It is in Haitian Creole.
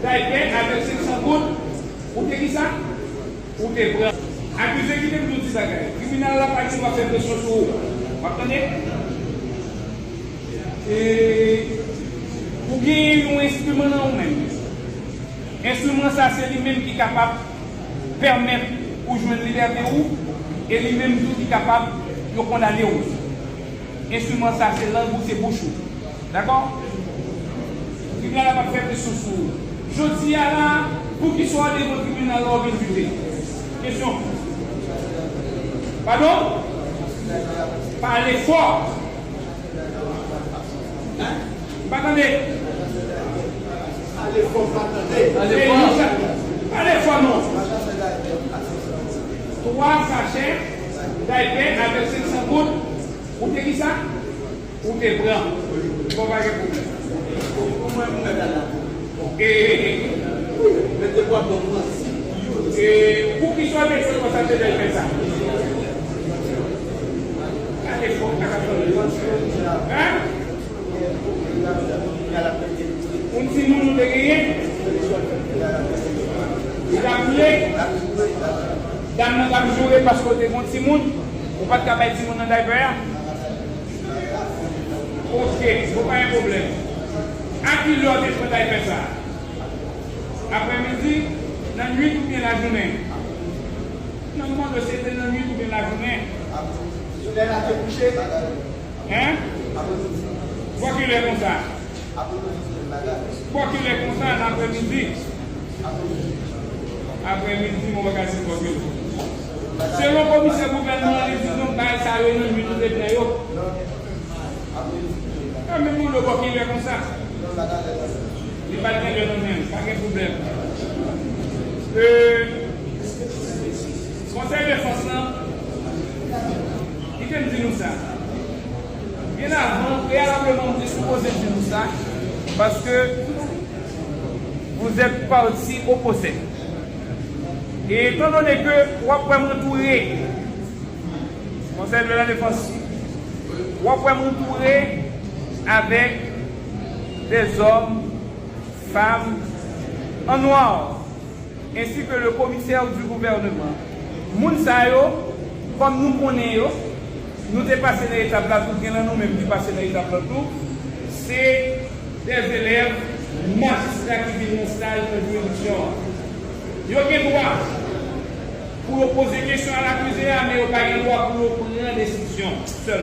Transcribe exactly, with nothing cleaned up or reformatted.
Daypè avèk senk san goud, ou te ki sa? Ou te pran. Akize, kite m di w ti bagay. Tribinal la pa gen dwa fè presyon sou ou. W ap tande? E, ou genyen yon enstriman nan ou menm. Enstriman sa, se li menm ki kapab pèmèt ou jwenn libète ou, e li menm tou ki kapab yo kondane ou. Enstriman sa, se lang ou, se bouch ou. Dakò? Tribinal la p ap fè presyon sou ou. Jodi a la, poukisa w devan tribinal la w vin jije? Kesyon. Padon? Pale fò. Hein? M pa tande. Pale fò, m pa tande. Pale fò. Pale fò non. Twa sachè daypè avèk senk san goud. Ou te ki sa? Ou te pran. Bon, pa gen pwoblèm. Ou mwen, mwen, mwen, mwen. E, e, e. Mete bwa bon mwen. E, poukisa w te fè konsa te bèl fè sa? Gade fò, gade fò. Hein? Yon timoun ou te genyen? Ou t ap vle? Dam nan t ap joure paske w te gen yon timoun? Ou pa t ka bay timoun nan daypè a? Ok, bon, pa gen pwoblèm. A kilè w te pran daypè sa a? Aprèmidi, nan nwit oubyen lajounen? Non, m mande w si se te nan nwit oubyen lajounen. Solèy la te kouche. Hein? Bò kilè konsa? Bò kilè konsa nan aprèmidi? Aprèmidi, mwen pa ka di bò kilè. Selon komisè gouvènman an, li di nou bagay sa yo nan nwit ou te pran yo. A, men moun yo bò kilè konsa? Li pa t gen lè nan men l, pa gen pwoblèm. E, Konsèy defans lan, kite m di nou sa. Byen avan, preyalableman, m te sipoze di nou sa, paske vous êtes partie opposée. E etan done ke w ap wè m antoure, Konsèy de la Défense, w ap wè m antoure avèk des hommes, femmes en noir, ainsi que le commissaire du gouvernement. Moun sa yo, kòm nou konnen yo, nou te pase nan etap la tou, gen nan nou menm ki pase nan etap la tou, se des élèves majistra ki vin nan staj nan jiridiksyon an. Yo gen dwa pou yo poze kesyon a lakize a, men yo pa gen dwa pou yo pran desizyon sèlman.